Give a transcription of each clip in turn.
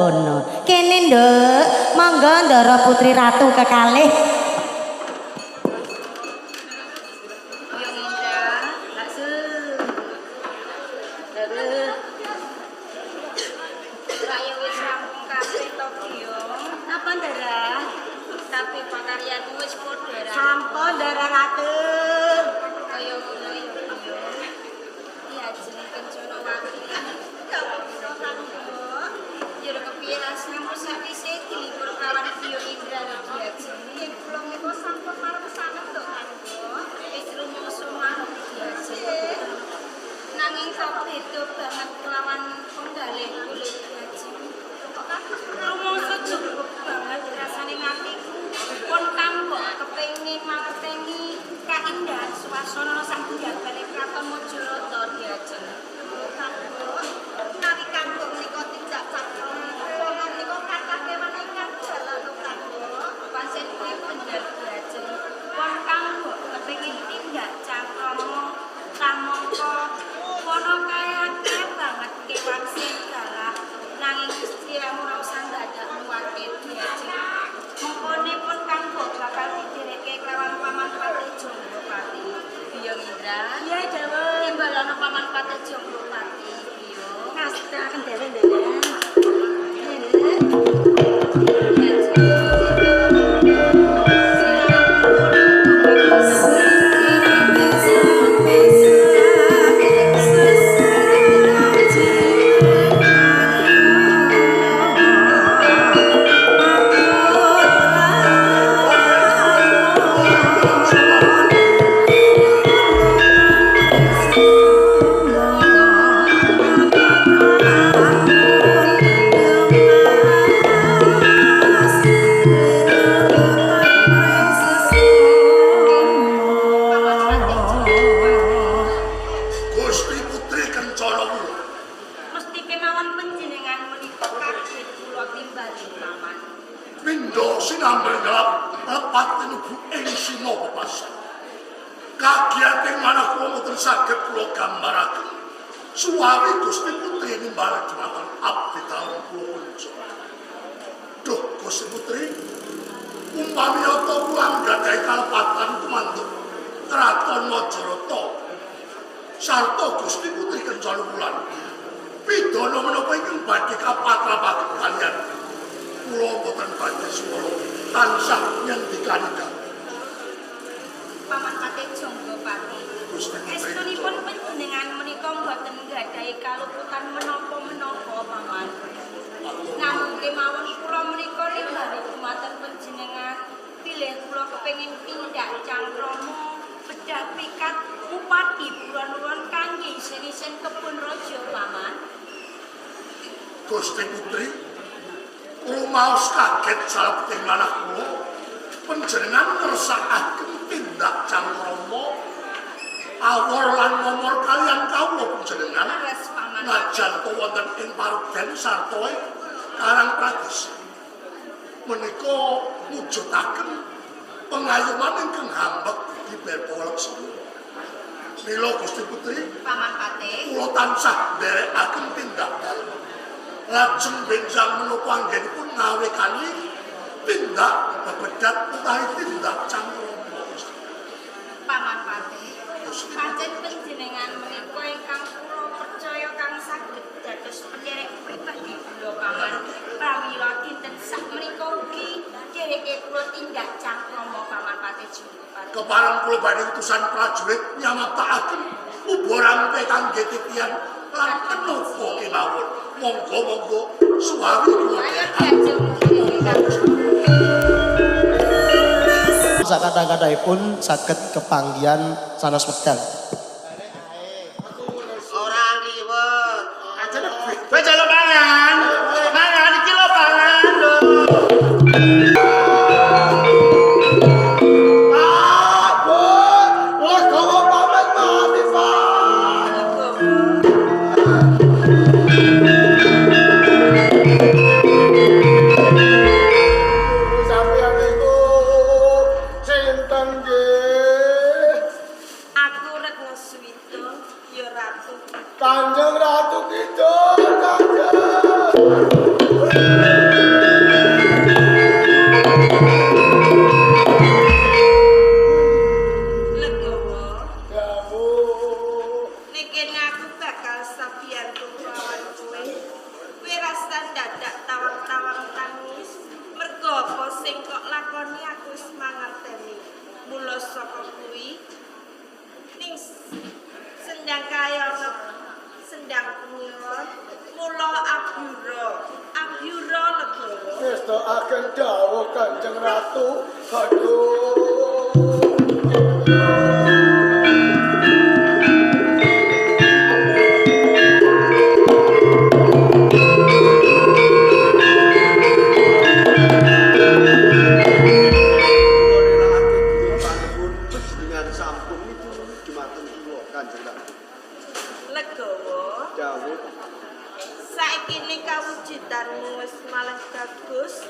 Buwana. Kene, Nduk, monggo Ndara Putri Ratu kekalih. Apa Ndara? Kabeh pakaryanmu wis padha ra. Sampun Ndara Ratu. Kaya ngono ya Biyo. Ki ajeng Kencana Wati. Ya apa kula kanggo? Ya ora kepiye rasane sakwise dilipur kawan Biyo Indra Ki Ajeng. Yen kula menika sampun marang sanget to kanggo. Wis rumangsa marang Ki Ajeng. Nanging kok beda banget kelawan penggalih kula Ki Ajeng. Kok kados Rumangsa cukup banget rasane ngatiku. Pun kanggo kepengin mangerteni kaindahan suasana sak njabane Kraton Mojokerto Ki Ajeng. Kanggo menawi kanggo menika tindak cakra kono menika kathah kewan ingkang jalan kanggo. Pancen kuwi bener Ki Ajeng. Pun kanggo kepengin tindak cakrama kamangka kono kae akeh banget kewan sing galak. Nanging Gusti ora usah ndadak kuwatir Ki Ajeng. Mengkone pun kanggo bakal didereke kelawan Paman Patih Jonggopati. Biyo Indra. Iya, dawuh. Timbalana Paman Patih Jonggopati, Biyo. Ngastaken dhewe, Ndara. Gusti Putri Kencana Wulan. Mesti kemawon panjenengan menika kaget kula timbali Paman. Pindha sinamber gelap lepat tinubu ing sina pepasan. Kagiyating manah kula mboten saged kula gambaraken. Suwawi Gusti Putri nimbal dhumateng abdi dalem kula kunca. Duh Gusti Putri, umpami yata kula nggadahi kalepatan kumantuk Kraton Mojokerto sarta Gusti Putri Kencana Wulan. Pidana menapa ingkang badhe kapatrapaken kaliyan kula mboten badhe swara tansah nyendikanita. Paman Patih Jonggopati. Gusti Putri. Estunipun panjenengan menika mboten nggadahi kaluputan menapa-menapa Paman. Namung kemawon kula menika nimbali dhumateng panjenengan bilih kula kepengin tindak cangkrama bedah pikat upadi buron-buron kangge isen-isen kebun raja Paman. Gusti Putri, kula maos kaget salebeting manah kula panjenengan ngersakaken tindak cangkrama awor lan momor kaliyan kawula panjenengan Leres Paman. najan to wonten ing paruden sarta Karang Pradesa. Menika mujudaken pengayoman ingkang hambek di Berpa Laksana. Mila Gusti Putri, Paman Patih, kula tansah nderekaken tindak dalem. Lajeng benjang menapa anggenipun ngawekani tindak bebedat utawi tindak cangkrama. Paman Patih. Gusti Pancen panjenengan menika ingkang kula percaya kang saged dados penderek pribadi kula Paman. Pramila dinten sak menika ugi dhereke kula tindak cangkrama Paman Patih Jonggopati. Kepareng kula badhe utusan prajurit nyamaptakaken uba rampe kangge titian lan menapa kemawon. Monggo-monggo suwawi kula Ayo diajeng nggih. Sakadang-kadangipun saged kepanggihan sanes wekdal. Ora liwet. Kowe jaluk pangan. Pangan iki lho pangan lho. Pak, Bu, legowo pamit mati, Pak. Sampeyan niku sinten nggih? Aku Retno Suwito, ya Ratu. Kanjeng Ratu Kidul, Kanjeng. Ngestakaken dawuh Kanjeng Ratu. Aduh. Kula nirangake buyut panuwun panjenengan sampun mitulungi dumateng kula Kanjeng Ratu. Legawa, Dawuh saiki kawujudanmu wis malah bagus.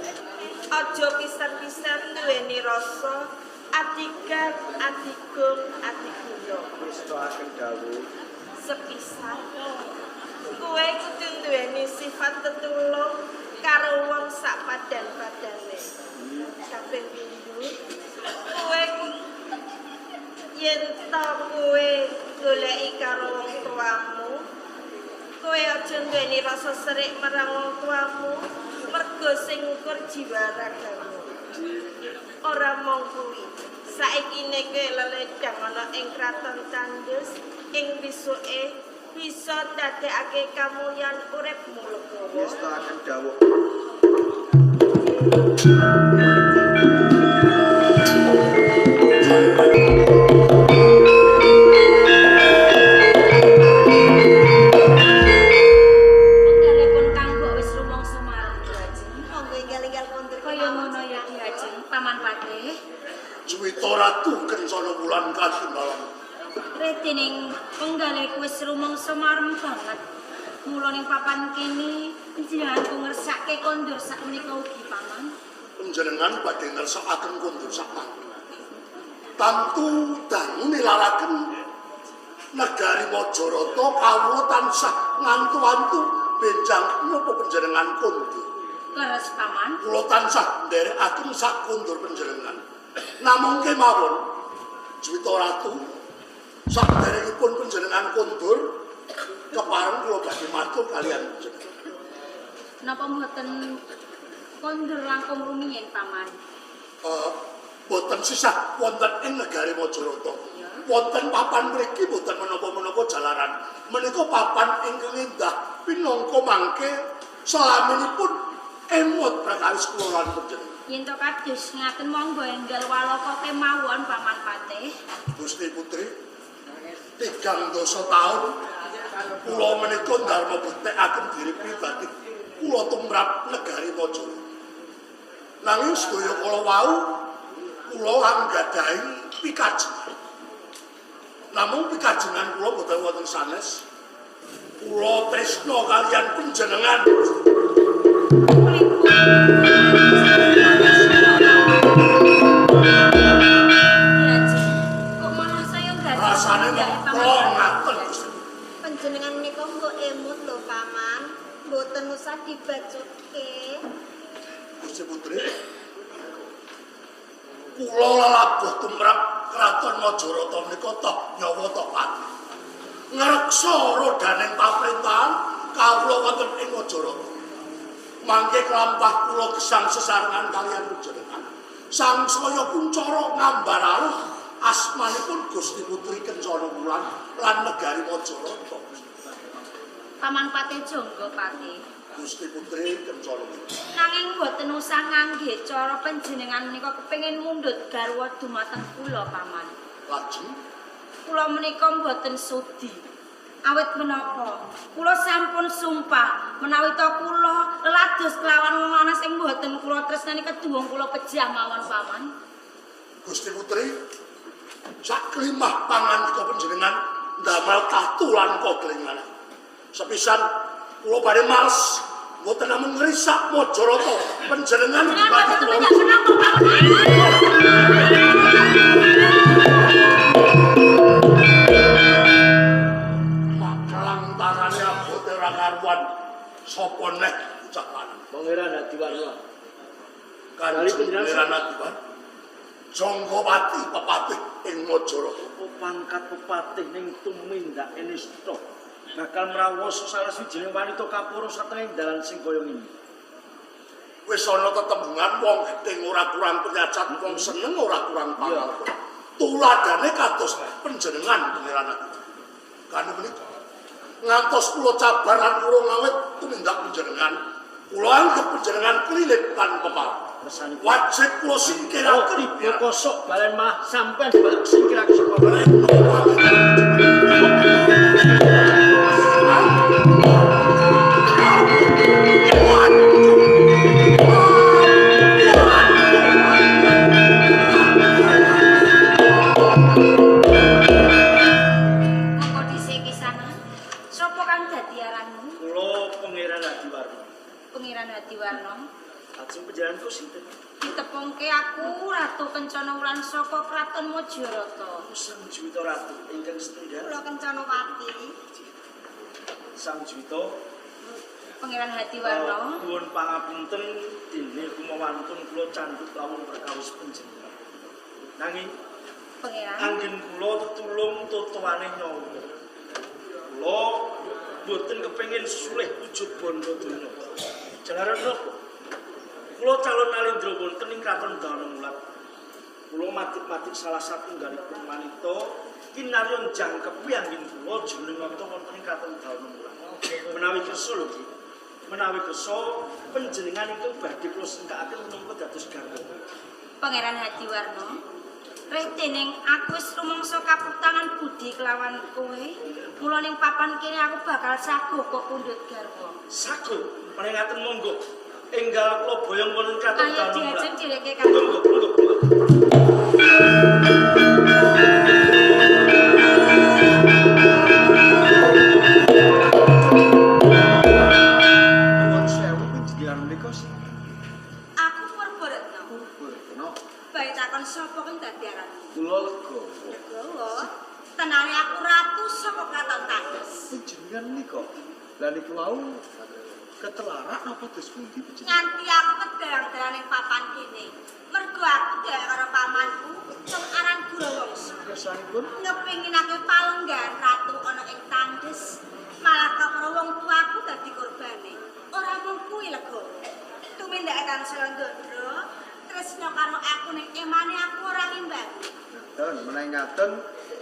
Aja pisan-pisan duweni rasa adigang, adigung, adiguna. ngestakaken dawuh. Sepisan kowe kudu duweni sifat tetulung karo wong sak padan-padane. Kaping pindho, kowe yen to kowe goleki karo wong tuamu, kowe aja duweni rasa serik marang wong tuamu mergo sing ngukur jiwa ragamu. Ora mung kuwi, saiki kowe leledang ana ing kraton Candus ing bisuke bisa ndadekake kamulyan uripmu Legawa. Ngestakaken dawuh. Penggalipun Kang Mbok wis rumangsa marang Ki Ajeng. Monggo enggal-enggal kondur Kaya ngono ya Ki Ajeng, Paman Patih. Juwita Ratu Kencana Wulan katimbalan. Retining penggalihku wis rumangsa marem banget. Mula ning papan kene panjenenganku ngersake kondur sak menika ugi Paman. Panjenengan badhe ngersakaken kondur sak mangke. Tantu dangu nilaraken negari Majarata kawula tansah ngantu-antu benjang napa panjenengan kondur. Leres Paman. Kula tansah nderekaken sak kondur panjenengan. Namung kemawon Juwita Ratu saderengipun panjenengan kondur kepareng kula badhe matur kaliyan panjenengan. Napa mboten kondur langkung rumiyin Paman? Boten sisah wonten ing negari Majarata. Wonten papan mriki boten menapa-menapa jalaran. Menika papan ingkang endah pinangka mangke selaminipun emut perkawis kula lan panjenengan. Yen to kados ngaten monggo enggal walaka kemawon Paman Patih. Gusti Putri, 30 taun kula menika dharma bektekaken diri pribadi kula tumrap negari Majarata. Nanging sedaya kala wau kula anggadhahi pikajengan. Namung pikajengan kula boten wonten sanes. Kula tresna kaliyan panjenengan. Kok malah saya gagal. Rasane kok kula ngaten Gusti. Panjenengan menika mbok emut lho Paman, mboten usah dibacutke. Gusti Putri, kula lelabuh tumrap Kraton Majarata menika toh nyawa toh pati. Ngreksa rodaning paprentahan kawula wonten ing Majarata. Mangke kelampah kula gesang sesarengan kaliyan panjenengan. Sangsaya kuncara ngambar aruh asmanipun Gusti Putri Kencana Wulan lan negari Majarata. Paman Patih jangga Patih. Gusti Putri Kencana Wulan. Nanging mboten usah ngangge cara panjenengan menika kepengin mundhut garwa dumateng kula Paman. Lajeng Kula menika mboten sudi. Awit menapa? Kula sampun sumpah menawi ta kula lelados kelawan wong lanang sing mboten kula tresnani keduwung kula pejah mawon Paman. Gusti Putri, sak klimah pangandika panjenengan ndamel tatu lan koglengan. Sepisan kula badhe males mboten namung ngrisak Majarata panjenengan Panjenengan badhe mboten kula. tindak menapa Paman. Makelang tangane abote ora karuan sapa neh bocah lanang. Pangeran Adiwarna. Kanjeng Pangeran Adiwan Janggawati pepatih ing Majarata. Apa pangkat pepatih ning tumindak enista bakal mrawosa salah sawijining wanita kapura satengahing dalan sing kaya ngene. Wis ana tetembungan wong gedhe ora kurang penyacat, wong seneng ora kurang pangalpun. Tuladane kados panjenengan Pangeran Adiwan. Kanu menika ngantos kula cabar lan kula ngawit tumindak panjenengan Kula anggep panjenengan kelilip lan pepal. Wajib kula singkiraken. Oh, tiba kosok balen malah sampean balik singkirake saka. Monggo dhisik kisana. Sapa kang dadi aranmu? Kula Pangeran Hadiwarno. Pangeran Hadiwarno. Lajeng panjenenganku sinten? Ditepungke aku Ratu Kencana Wulan saka Kraton Majarata. Sang Juwita Ratu ingkang setunggal. Kula Kencanawati. Sang Juwita Pangeran Hadiwarno. Nuwun pangapunten dene kumawantun kula candhuk lawung perkawis panjenengan. Nanging Pangeran anggen kula tetulung totoane nyawa. Kula boten kepengin sulih wujud bondo donya. Jalaran napa? Kula calon nalindra wonten ing Kraton Danumulat. Kula matik-matik salah satunggalipun wanita kinarya jangkepi anggen kula jumeneng wonten ing Kraton Danumulat. Menawi kersa lho Ki. Menawi kersa panjenengan ingkang badhe kula sengkakaken minangka dados garwa. Pangeran Hadiwarno. Reh dening aku wis rumangsa kaputangan budi kelawan kowe. Mula ning papan kene aku bakal saguh kok pundhut garwa. Saguh, paringaken monggo. Enggal kula boyong wonten Kraton Ayo Danumulat. diajeng dheweke kang. Monggo, monggo, monggo. Nuwun sewu panjenengan menika sinten? Aku Purboretno. Purboretno. Bae takon sapa kang dadi aranmu? Kula Legowo. Legowo. Tenane aku ratu saka Kraton Tandes. Panjenengan menika. Lah niku wau ketelarak napa dos pundi panjenengan? Nganti aku pedang-dalan ning papan kene. Mergo aku dhewek karo pamanku sing aran Gurawangsa. Kersanipun Ngepinginake palenggahan ratu ana ing Tandes. Malah karo wong tuaku dadi korbane. Ora mung kuwi Legowo. Tumindake tansaya ndodro, tresna karo aku ning emane aku ora ngimbangi. Ngaten, menawi ngaten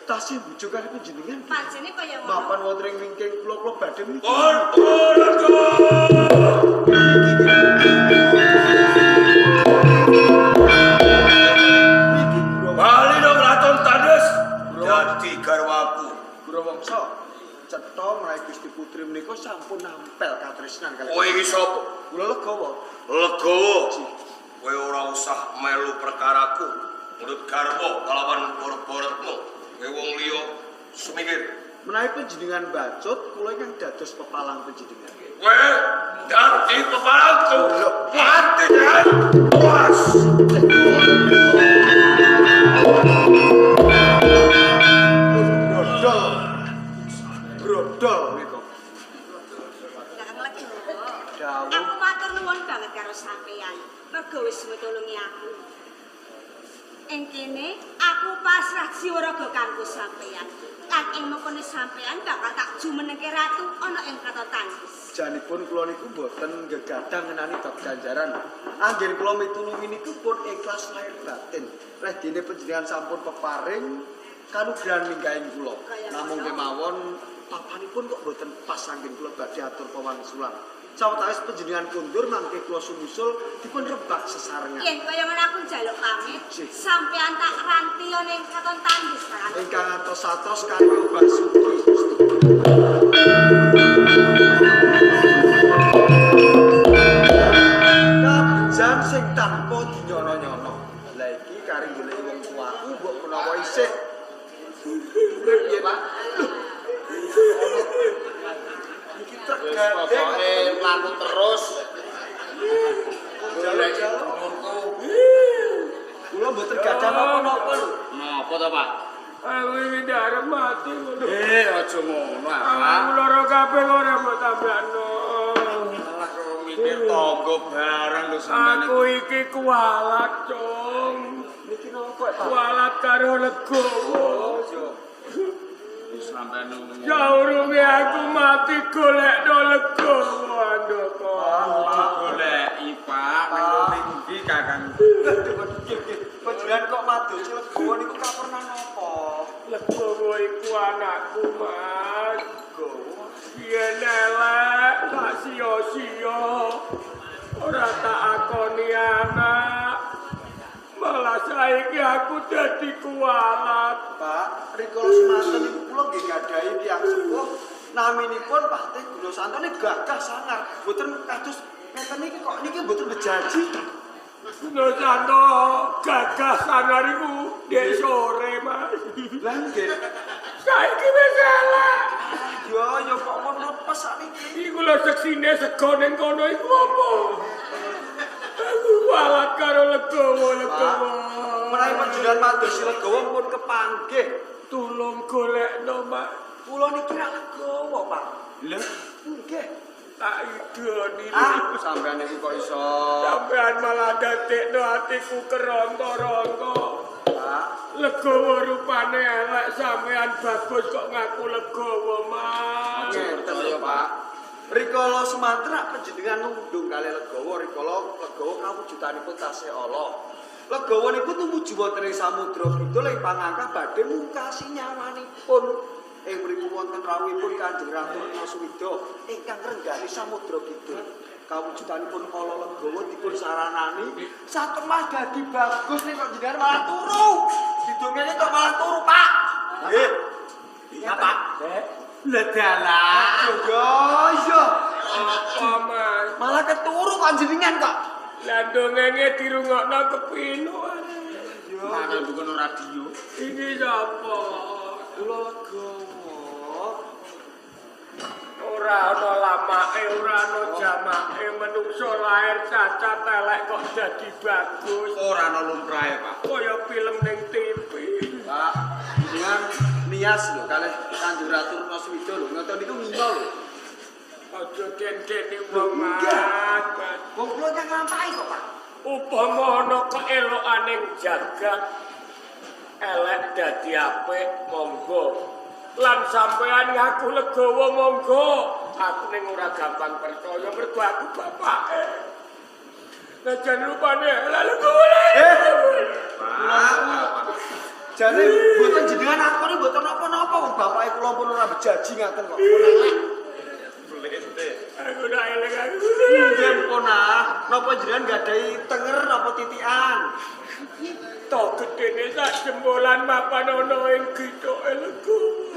tasih bujuk kalih panjenengan. Pancene kaya ngono. Mapan wonten ing wingking kula kula badhe mriki. Niki Bali nang Kraton Tandes dadi garwaku. Gurawangsa cetha menawi Gusti Putri menika sampun nampel katresnan kalih. Kowe iki sapa? Kula Legowo. Legowo. Kowe ora usah melu perkaraku. Nurut garwa kalawan Purboretno. Kowe wong liya sumingkir. Menawi panjenengan bacut kula ingkang dados pepalang panjenengan. Kowe dadi pepalangku. Mati kan? Was. Brodol. Brodol menika. Kakang Legowo. Dawuh. Aku matur nuwun banget karo sampeyan. Mergo wis mitulungi aku. Ing kene aku pasrah jiwa raga kanggo sampeyan. Lan ing mengkone sampeyan bakal tak jumenengke ratu ana ing Kraton Tandes. Janipun kula niku mboten gegadang ngenani bab ganjaran. Anggen kula mitulungi niku pun ikhlas lahir batin. Reh dene panjenengan sampun peparing kanugrahan minggahing kula. Namung kemawon papanipun kok mboten pas anggen kula badhe atur pawangsulan. Sawetawis panjenengan kundur mangke kula sumusul dipun rebak sesarengan. Yen kaya ngono aku njaluk pamit, sampeyan tak ranti ana ing Kraton Tandes. Kakang. Ingkang atos-atos karya Basuki Gusti. Kabejan sing tanpa dinyono-nyono. Lah iki kari goleki wong tuaku mbok menawa isih. Urip piye, Pak? Iki truk gandeng Pokoke mlaku terus. Golek dulurku. Kula mboten gadah napa-napa lho. Napa to, Pak? Aku iki ndak mati ngono. Aja ngono, Pak. Aku lara kabeh ora mbok tambahno. Malah kok mikir tangga barang lho sampean. Aku iki kualat, Cung. Niki napa, Pak? Kualat karo Legowo. Sampean Ya urunge aku mati golekno Legowo andaka. Goleki, Pak, ning ndi Kakang? Panjenengan kok madosi Legowo niku kapernan napa? Legowo iku anakku, Mas. Legowo. Yen elek tak sia-sia. Ora tak akoni anak. Malah saiki aku dadi kualat. Pak, rikala semanten niku kula nggih gadahi tiyang sepuh naminipun Pak Teh Guna Santo niku gagah sangar. Mboten kados ngeten niki kok niki mboten bejaji. Guna Santo gagah sangar iku ndek sore, Mas. Lah nggih. Saiki wis elek. Ya ya kok pun lepas sakniki. Iku lho seksine sego ning kono iku apa? Aku kualat karo legowo, legowo. Menawi panjenengan madosi legowo pun kepanggih. Tulung golekno, Mas. Kula niki rak legowo, Pak. Lho, nggih. Tak idoni. Ah, sampean niku kok iso. Sampean malah dadekno atiku keronto-ronto. Pak, legowo rupane elek, sampean bagus kok ngaku legowo, Mas. Ngeten lho, Pak. Rikala semanten panjenengan nundung kalih legowo, rikala legowo kawujudanipun tasih ala. Legowo niku tumuju wonten ing samudra kidul ing pangangkah badhe mungkasi nyawanipun. Ing mriku wonten rawuhipun Kanjeng Ratu Retnasuwida ingkang ngrenggani samudra kidul. Kawujudanipun ala legowo dipun saranani satemah dadi bagus ning kok jenengan malah turu. Didongenge kok malah turu, Pak. Nggih. Iya, Pak. Lha dalah. Yo yo. Apa, Mas? Malah keturu kok jenengan kok. Lah dongenge dirungokno kepinu. Yo. Mangan bukan radio. Iki sapa? Kula legowo. Ora ana lamake, ora ana jamake, menungso lahir cacat elek kok dadi bagus. Ora ana lumrahe, Pak. Kaya film ning TV. Pak, jenengan nias lho kalih Kanjeng Ratu Retnasuwida lho. Ngoten niku ngingo lho. Aja den-deni wong, Mas. Wong kula nyang nglampahi kok, Pak. Upama ana keelokane jagat elek dadi apik, monggo. Lan sampean ngaku legowo monggo. Aku ning ora gampang percaya mergo aku bapake. Lah jan rupane elek legowo. Jane mboten jenengan akoni mboten napa-napa wong bapake kula pun ora bejaji ngaten kok. Pun elek. Aku ora elek aku. Nggih pun ah, napa jenengan gadahi tenger napa titikan? To gedene sak jembolan mapan ana ing githoke legowo.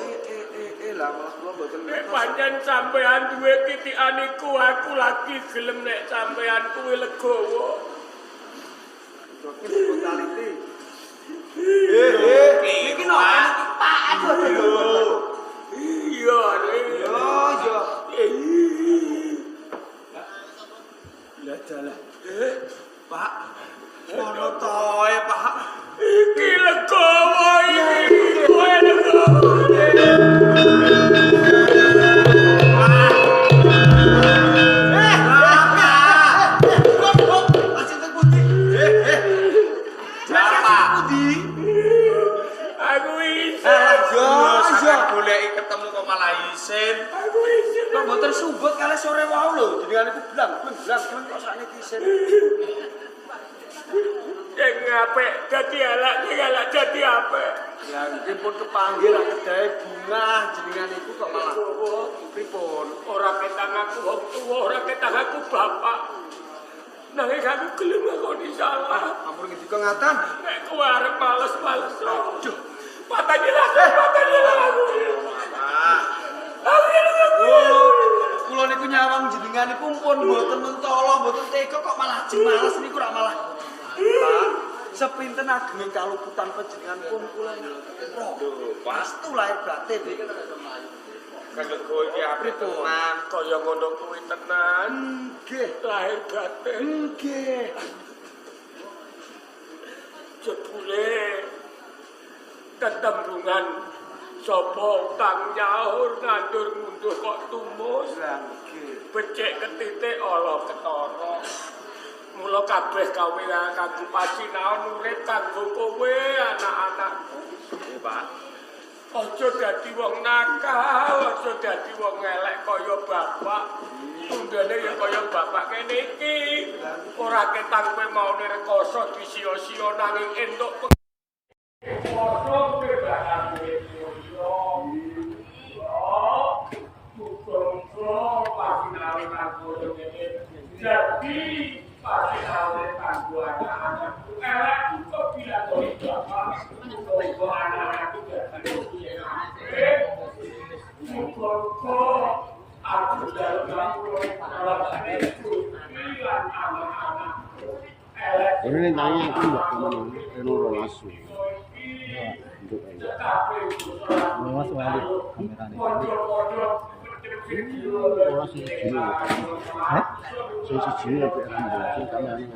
Lah malah kula mboten Nek pancen sampean duwe titikan iku aku lagi gelem nek sampean kuwi legowo. Iki brutality. Niki napa niki Pak? Aduh aduh. Iya, Yo yo. Lah dalah. Pak, ngono toe, Pak. Iki legowo iki. Kowe legowo. Aku isin. Yo yo. Goleki ketemu kok malah isin. Aku isin. Kok mboten sumbut kalih sore wau lho. Jenengan niku blang blang blang blang kok sakniki isin. Sing apik dadi elek, sing elek dadi apik. Ya nggih pun kepanggil lak kedahe bunga jenengan niku kok malah pripun? Ora ketang aku wong tuwa, ora ketang aku bapak. Nanging aku gelem ngakoni salah. Ampun ngendika ngaten. Nek kowe arep males-males. Aduh. Pateni lah, pateni lah aku. Aku Kula niku nyawang jenengan niku pun mboten mentolo, mboten tega kok malah ajeng males niku rak malah. Pak, sepinten ageng kaluputan panjenengan pun kula lho, pastu lahir batin. Kang Legowo iki apik tenan, kaya ngono kuwi tenan. Nggih, Lahir batin. nggih. Jebule tetembungan sapa utang nyaur nandur ngunduh kok tumus. Lah nggih. Becik ketitik ala ketara. Mula kabeh kawe kanggo pasinaon urip kanggo kowe anak-anakku. Nggih, Pak. Aja dadi wong nakal, aja dadi wong elek kaya bapak. Tunggane ya kaya bapak kene iki. Ora ketang kowe maune rekoso disia-sia nanging entuk kuwasa kowe bakal duwe mulya. Muga-muga pasinaon kanggo kene Jadi pasinaone kanggo anak-anakku elek kok dilakoni bapak muga anak-anakku dadi apik. Muga-muga aku dalem ngapura kalabane Gusti lan anak-anakku elek. Ini nih tanya aku mbak teman ini rolas. Mas wali kamerane. Ora sing siji. Hah? Sing siji lho nek sing kamerane.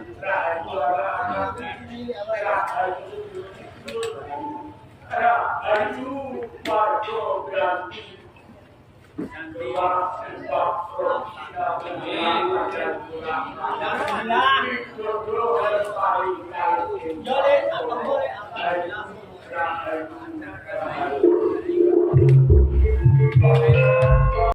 Rahayu warga Granti.